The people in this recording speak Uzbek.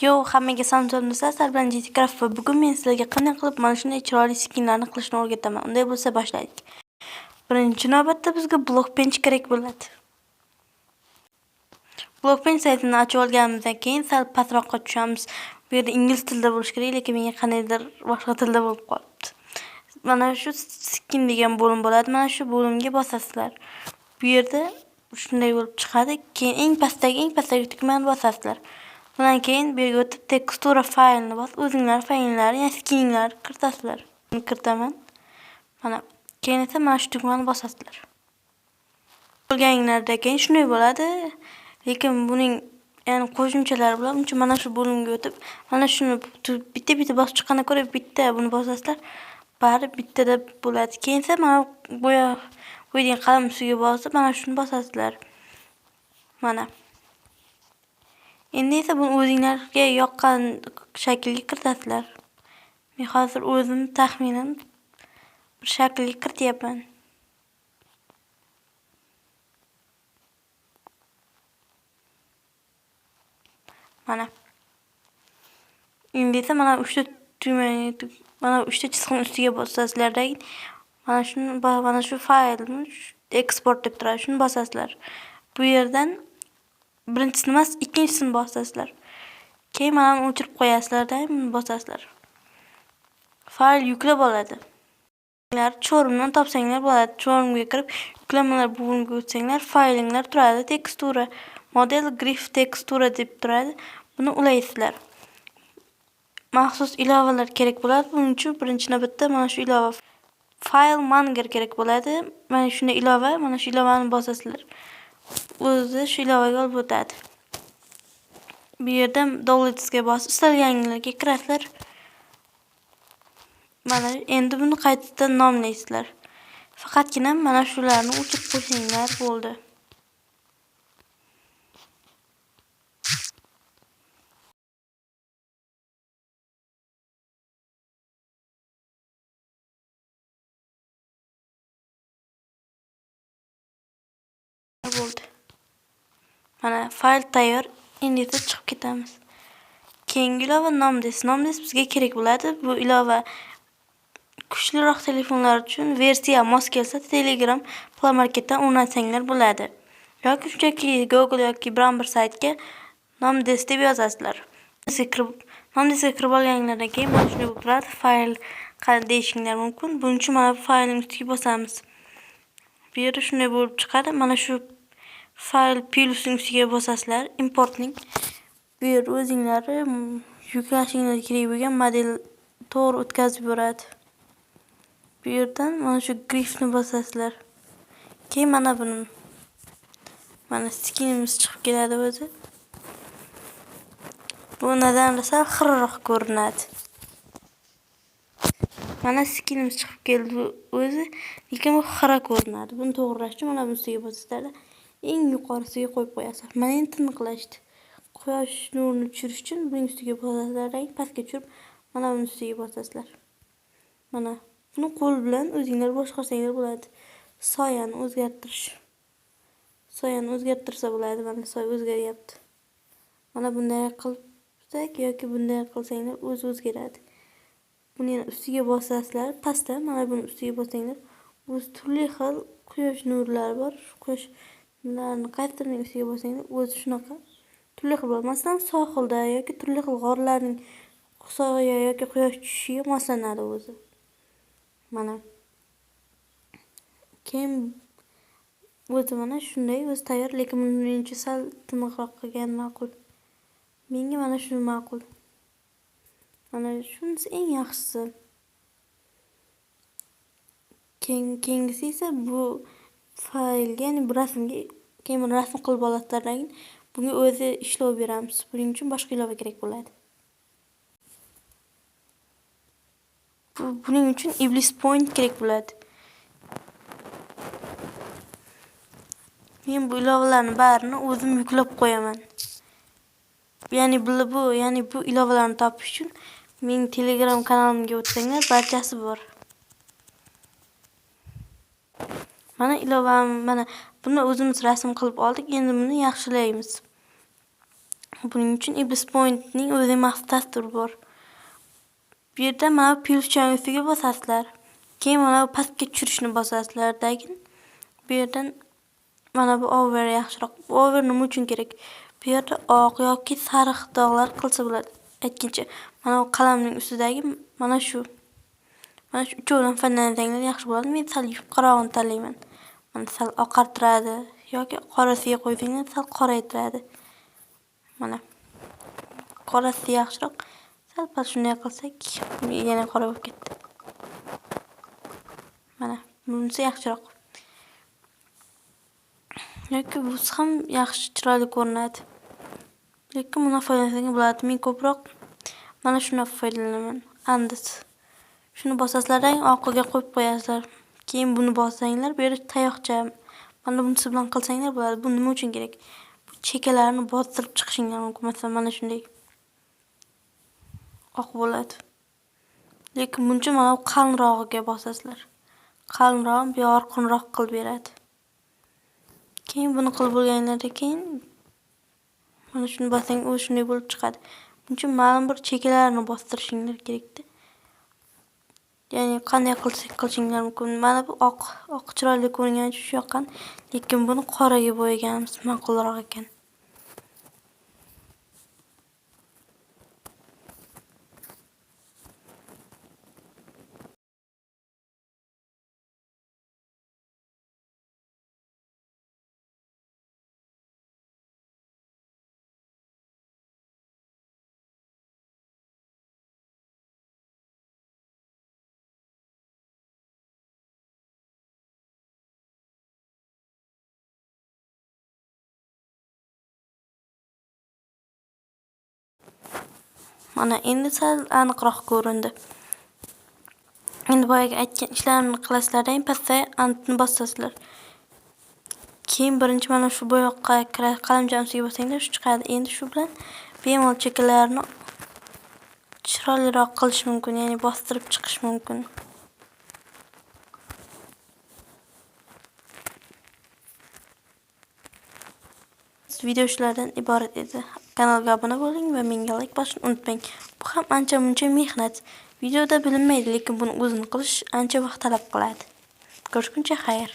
Yo, hammaga salom do'stlar, sizlar bilan GTCraft va bugun men sizlarga qanday qilib mana shunday chiroyli skinlarni qilishni o'rgataman. Unday bo'lsa boshlaylik. Birinchi navbatda bizga Blockbench kerak bo'ladi. Blockbench saytini ochib olganimizdan keyin sal pastroqqa tushamiz. Bu yerda ingliz tilida bo'lishi kerak, lekin menga qandaydir boshqa tilda bo'lib qolibdi. Mana shu skin degan bo'lim bo'ladi. Mana shu bo'limga bosasizlar. Bu yerda shunday bo'lib chiqadi. Keyin eng pastdagi tugmani bosasizlar. Bundan keyin bu yerga o'tib tekstura faylini bosib, o'zinglar fayllarni, ya'ni skininglarni kiritasizlar. Buni kiritaman. Mana keyin esa mana shu tugmani bosasizlar. Bo'lganinglardan keyin shunday bo'ladi. Lekin buning ya'ni qo'shimchalari bilan uncha mana shu bo'limga o'tib, mana shuni bitta-bitta bosib chiqqandan ko'ra bitta buni bosasizlar, bari bittada bo'ladi. Keyin esa mana bo'yagan qalam ustiga bosib, mana shuni bosasizlar. Mana. Endi esa buni o'zinglarga yoqqan shaklga kiritasizlar. Men hozir o'zim taxminan bir shaklga kirityapman. Mana. Endi esa mana 3 ta tugma, mana 3 ta chiziqning ustiga bosasizlar. Mana shuni, mana shu faylni eksport deb turadi. Shuni bosasizlar. Bu yerdan birinchisini emas, ikkinchisini bosasizlar. Keyin mana buni o'chirib qo'yasizlar-da, buni bosasizlar. Fayl yuklab oladi. Chorumdan topsanglar bo'ladi. Chorumga kirib, yuklamalar bo'limiga o'tsanglar, faylinglar turadi. Tekstura, model grif tekstura deb turadi. Buni ulaysizlar. Maxsus ilovalar kerak bo'ladi. Buning uchun birinchi navbatda mana shu ilova fayl manager kerak bo'ladi. Mana shunday ilova, mana shu ilovani bosasizlar. O'zi shu ilovaga olib o'tadi. Bu yerda downloadsga bosib, istalganinglarga kirasizlar. Mana endi buni qaytadan nomlaysizlar. Faqatgina mana shularni o'chirib qo'ysanglar bo'ldi. Bo'ldi. Mana fayl tayyor. Endi esa chiqib ketamiz. Keyingi ilova Nomdes. Nomdes bizga kerak bo'ladi. Bu ilova kuchliroq telefonlar uchun versiya mos kelsa Telegram Play Marketdan o'rnatsanglar bo'ladi. Yoki shunchaki Google yoki biron bir saytga Nomdes deb yozasizlar. Nomdesga kirib olganinglardan keyin mana shunday bo'lib turadi. Fayl qani deyishinglar mumkin. Buning uchun mana bu faylning ustiga bosamiz. Bu yerda shunday bo'lib chiqadi. Mana shu fayl plusning ustiga bosasizlar, importning. Bu yer o'zinglari yuklashinglar kerak bo'lgan model to'g'ri o'tkazib yuboradi. Bu yerdan mana shu grifni bosasizlar. Keyin mana buni mana skinimiz chiqib keladi o'zi. Bu nazarda sal xiraroq ko'rinadi. Mana skinimiz chiqib keldi o'zi, lekin bu xira ko'rinadi. Buni to'g'rilash uchun mana buni ustiga bosasizlar. Eng yuqorisiga qo'yib qo'yasizlar. Mana endi tiniqlashdi. Quyosh nurini tushirish uchun buning ustiga bosasizlar, pastga tushirib mana buning ustiga bosasizlar. Mana buni qo'l bilan o'zinglar boshqarsanglar bo'ladi. Soyani o'zgartirish. Soyani o'zgartirsa bo'ladi. Mana soya o'zgaryapti. Mana bunday qilsak yoki bunday qilsanglar o'zi o'zgaradi. Buni yana ustiga bosasizlar, pastda mana buni ustiga bossanglar, o'zi turli xil quyosh nurlari bor. Shu quyosh nurlarini qaysi ustiga bossanglar, o'zi shunaqa turli xil bo'ladi. Masalan, sohilda yoki turli xil g'orlarning soya yoki quyosh tushishiga moslanadi o'zi. Mana. Keyin o'zi mana shunday o'zi tayyor, lekin buning sal tiniqroq qilgan ma'qul. Menga mana shu ma'qul. Mana shunisi eng yaxshisi. Keyingisi esa bu faylga, ya'ni bu rasmga keyin buni rasm qilib olasizlar, bunga o'zi ishlov beramiz. Buning uchun boshqa ilova kerak bo'ladi. Buning uchun Iblis Point kerak bo'ladi. Men bu ilovalarni barini o'zim yuklab qo'yaman. Ya'ni bu ilovalarni topish uchun mening Telegram kanalimga o'tsanglar barchasi bor. Mana ilovam, mana buni o'zimiz rasm qilib oldik. Endi buni yaxshilaymiz. Buning uchun Iblis Pointning o'ziga maxsus dasturi bor. Bu yerda mana bu plyuschaning ustiga bosasizlar. Keyin mana bu pastga tushirishni bosasizlar. Bu yerdan mana bu over yaxshiroq. Bu over nima uchun kerak? Bu yerda oq yoki sariq dog'lar qilsa bo'ladi. Aytgancha, mana bu qalamning ustidagi mana shu uchovidan foydalansanglar yaxshi bo'ladi. Men sal yupqarog'ini tanlayman. Mana sal oqartiradi yoki qorasiga qo'ysanglar sal qoraytiradi. Mana qorasi yaxshiroq. Sal pal shunday qilsak, yana qora bo'lib ketdi. Mana bunisi yaxshiroq. Yoki busi ham yaxshi, chiroyli ko'rinadi. Lekin bundan foydalansangiz bo'ladi. Men ko'proq mana shundan foydalanaman. Andes. Shuni bosasizlar, oqiga qo'yib qo'yasizlar. Keyin buni bossanglar, bu yerda tayoqcha. Mana bunisi bilan qilsanglar bo'ladi. Bu nima uchun kerak? Bu chekkalarni bostirib chiqishinglar mumkin. Masalan, mana shunday oq bo'ladi. Lekin buncha mana bu qalinrog'iga bosasizlar. Qalinrog'i yorqinroq qilib beradi. Keyin buni qilib bo'lganinglardan keyin mana shuni bossang, u shunday bo'lib chiqadi. Buning uchun ma'lum bir chekkalarni bostirishinglar kerakda. Ya'ni qanday qilsak qilishinglar mumkin. Mana bu oq, oq chiroyli ko'ringani uchun shu yoqqan, lekin buni qoraga bo'yaganimiz ma'qulroq ekan. Mana endi sal aniqroq ko'rindi. Endi boyagi aytgan ishlarimni qilasizlardan pastda antni bosasizlar. Keyin birinchi mana shu bo'yoqqa qalamchani ustiga bossanglar shu chiqadi. Endi shu bilan bemalol chekkalarni chiroyliroq qilish mumkin, ya'ni bostirib chiqish mumkin. Video shulardan iborat edi. Kanalga obuna bo'ling va menga like bosishni unutmang. Bu ham ancha-muncha mehnat. Videoda bilinmaydi, lekin buni o'zini qilish ancha vaqt talab qiladi. Ko'rishguncha xayr.